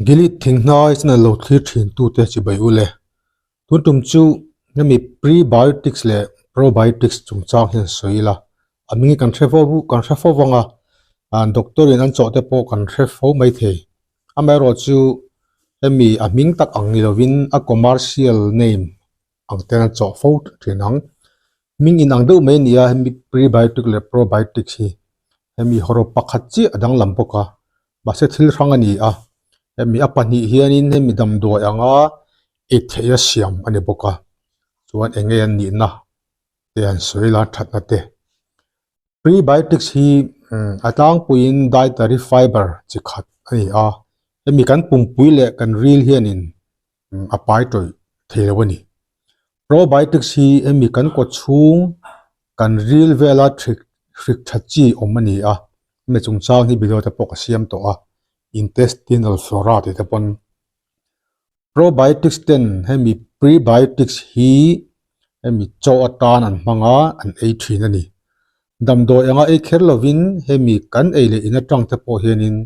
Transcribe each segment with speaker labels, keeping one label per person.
Speaker 1: Gilead thinghnai channel lo thlir thin tute chibai u le. Tun tum chu hemi prebiotics leh probiotics chungchang hian sawi ila. A hming hi kan hre fo kan hre fo vang a, doctor in an chawh te pawh kan hre fo mai thei. Amaherawhchu hemi a hming tak ang ni lovin a commercial name ang ten an chawh fo thin ang. Hming inang deuh mai a ni a, hemi prebiotic leh probiotics hi hemi hawrawp pakhat chiah a danglam bawk a, mahse thil hrang a ni a, hemi a pahnih hianin hemi damdawi anga ei theih a siam a ni bawk a, chuan eng nge an nihna te an sawi la thatna te. Prebiotics hi a tlangpuiin dietary fiber chi khat a ni a, hemi kan pumpui leh kan ril hianin a pai tawih thei lo a ni. Probiotics hi hemi kan kaw chhung kan ril vela hrik hrik tha chi awm a ni a, hemi chungchang hi video te pawh ka siam tawh a, intestinal flora tih te pawn. Probiotics ten hemi prebiotics hi hemi chaw atan an hmang a, an ei thin a ni. Damdawi anga ei kher lovin hemi kan ei leh in atang te pawh hianin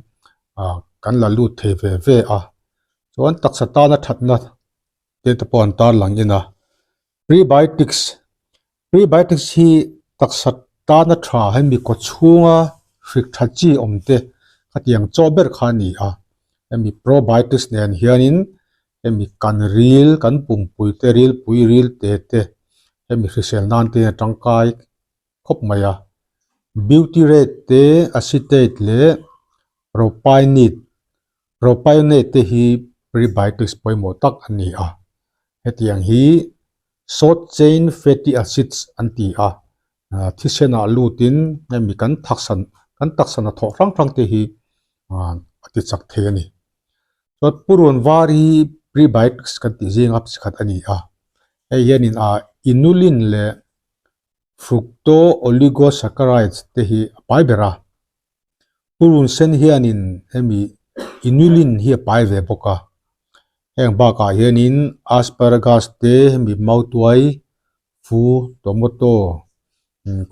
Speaker 1: ah kan la lut thei ve ve a, chuan taksa tana thatna te te pawh an tarlang in a. Prebiotics, Prebiotics hi taksa tana tha hemi kaw chhunga hrik tha chi awm te khatiang chaw ber kha a ni a. Hemi probiotics nen hianin hemi kan ril, kan pumpui te rilpui ril te te hemi hrisel nan te a tangkai khawp mai a. Butyrate te, acetate leh propionate Propionate te hi prebiotics pawimawh tak an ni a, hetiang hi short chain fatty acids an ti a, thisenah lutin hemi kan taksa kan taksa hnathawh hrang hrang te hi a ti chak thei a ni. Chuan purun var hi prebiotics kan tih zinga pakhat a ni a, hei hianin inulin leh fructooligosaccharides te hi a pai ber a. Purun sen hianin hemi inulin hi a pai ve bawk a, heng bakah hianin asparagus te hemi mautuai, fu, tomato,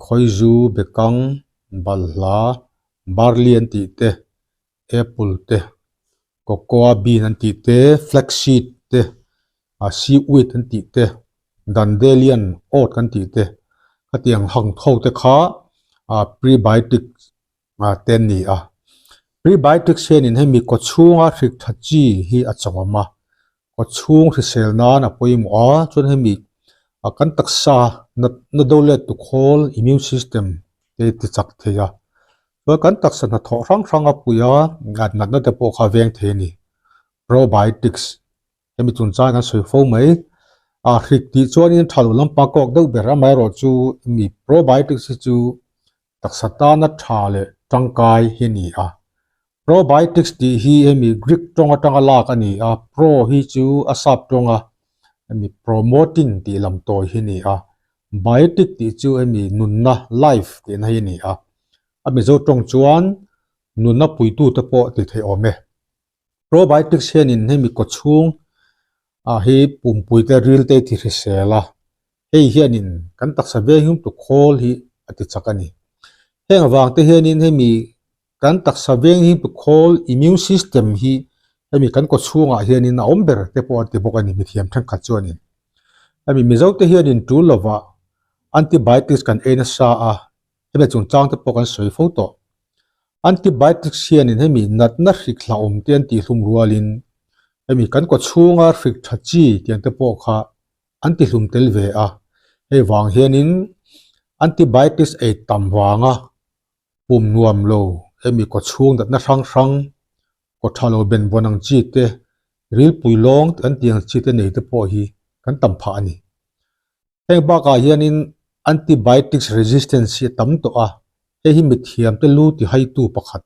Speaker 1: khawizu, bekang, balhla, barley an tih te, apple te, cocoa bean an tih te, flax seed te, seaweed an tih te, dandelion oat kan tih te, khatiang hang ho te kha prebiotic te an ni a. Prebiotics hianin hemi kaw chhunga hrik tha chi hi a chawm a, kaw chhung hrisel nan a pawimawh a, chuan hemi kan taksa natna do let tu khawl immune system te ti chak thei a, chuan kan taksa hnathawh hrang hrang a pui a, natna te pawh kha a veng thei a ni. Probiotics Hemi chungchang kan sawi fo mai. A hrik tih chuanin tha lo lampang kawk deuh ber amaherawhchu mi probiotics hi chu taksa tana tha leh tangkai hi a ni a. Probiotics tih hi hemi Greek tawng atanga lak a ni a, pro hi chu a sap tawnga hemi promoting tih lam tawi hi a ni a, biotic tih chu hemi nunna, life, tihna hi a ni a. A Mizo tawng chuan nunna puitute pawh ti thei awm e. Probiotics hianin hemi kaw chhung ah hi pumpui te ril te ti hrisel a, hei hianin kan taksa veng tu khawl hi a ti chak a ni. Heng avang te hianin hemi kan taksa veng tu khawl immune system hi hemi kan kaw chhungah hianin a awm ber te pawh an ti bawk a ni mithiam thenkhat chuanin. Hemi Mizo te hianin tul lovah antibiotics kan ei nasa a, Hemi chungchang te pawh kan sawi fo tawh. Antibiotics hianin hemi natna hrik hlauhawm te an tihhlum rualin hemi kan kaw chhunga hrik tha chi tiang te pawh kha an tihlum tel ve a. Hei vang hianin antibiotics ei tam vanga pum nuam lo hemi kaw chhung natna hrang hrang, kaw tha lo ben vawn ang chi te, rilpui lawng an tih ang chi te nei te pawh hi kan tam phah a ni. Heng bakah hianin antibiotics resistance hi a tam tawh a, hei hi mithiamte lu tihaitu pakhat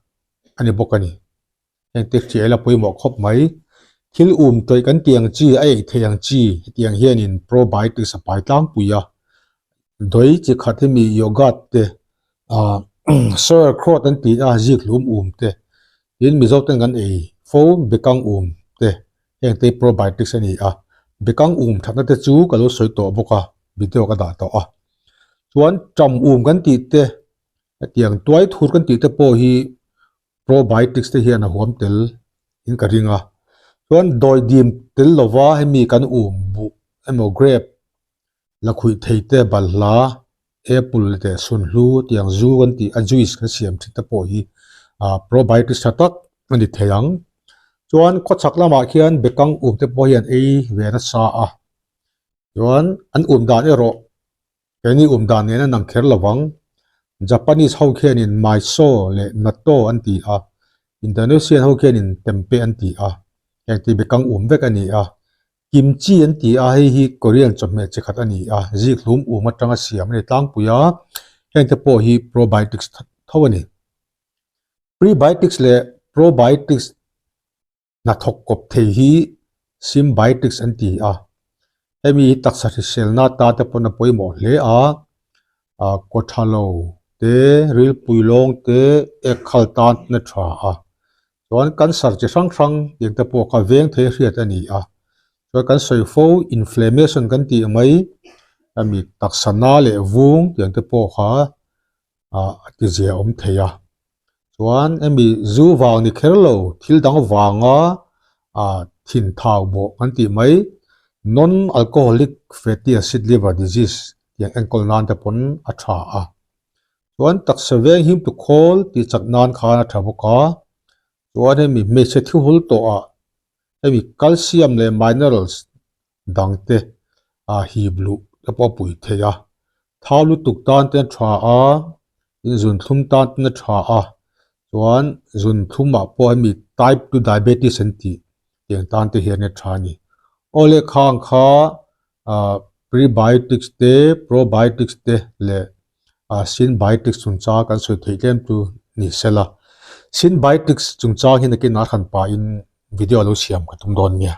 Speaker 1: a ni bawk a ni. Hengte hriaila pawimawh khawp mai. Thil um tawih kan tih ang chi, a ei theih ang chi hetiang hianin probiotics a pai tlangpui a. Dawi chi khat hi mi yogurt te, sauerkraut an tih a zikhlum um te, tin Mizo ten kan ei fo bekang um te Heng te probiotics a ni a, bekang um thatna te chu ka lo sawi tawh bawk a, video ka dah tawh a. Chuan ṭam um kan tih te, hetiang tuai thur kan tih te pawh hi probiotics te hian a huam tel in ka ring a. Chuan dawidim tel lova hemi kan um buh emaw grape lakhuih thei te balhla apple leh sunhlu tiang zu kan tih a juice kan siam thin te pawh hi ah probiotics tha tak a ni thei ang. Chuan khawchhak lamah khian bekang um te pawh hian ei ve nasa a, chuan an um dan erawh Keini um dan nen an ang kher lo vang. Japanese ho khianin Miso leh Natto an ti a, Indonesian ho khianin Tempeh an ti a, heng ti bekang um vek a ni a. Kimchi an ti a, hei hi Korean chawhmeh chi khat a ni a, zikhlum um atanga siam a ni tlangpui a, hengte pawh hi probiotics tho a ni. Prebiotics leh probiotics Hnathawk kawp thei hi symbiotics an ti a, hemi hi taksa hriselna ata te pawn a pawimawh hle a, ah kawthalo te, rilpui lawng te, ek khal tan ten a tha a, chuan cancer chi hrang hrang tiang te pawh kha veng thei hriat a ni a, chuan kan sawi fo inflammation kan tih mai hemi taksa na leh vung tiang te pawh kha ah a ti zia awm thei a chuan hemi zu vang ni kher lo thil dang vanga ah thin thau bawh kan tih mai non alcoholic fatty acid liver disease tiang enkawl nan te pawn a tha a chuan taksa veng him tu khawl tih chak nan khan a tha bawk a chuan hemi hmeichhe thi hul tawh ah hemi calcium leh minerals dang te a hip luh te pawh a pui thei a thau lutuk tan te a tha a tin zunthlum tan ten a tha a chuan zunthlum ah pawh hemi type 2 diabetes an tih tiang tan te hian a tha a ni aw le khang kha ah prebiotics te probiotics te leh ah synbiotics chungchang kan sawi theih tlem chu ni sela synbiotics chungchang hi nakin a hran pahin video lo siam ka tum dawn nia.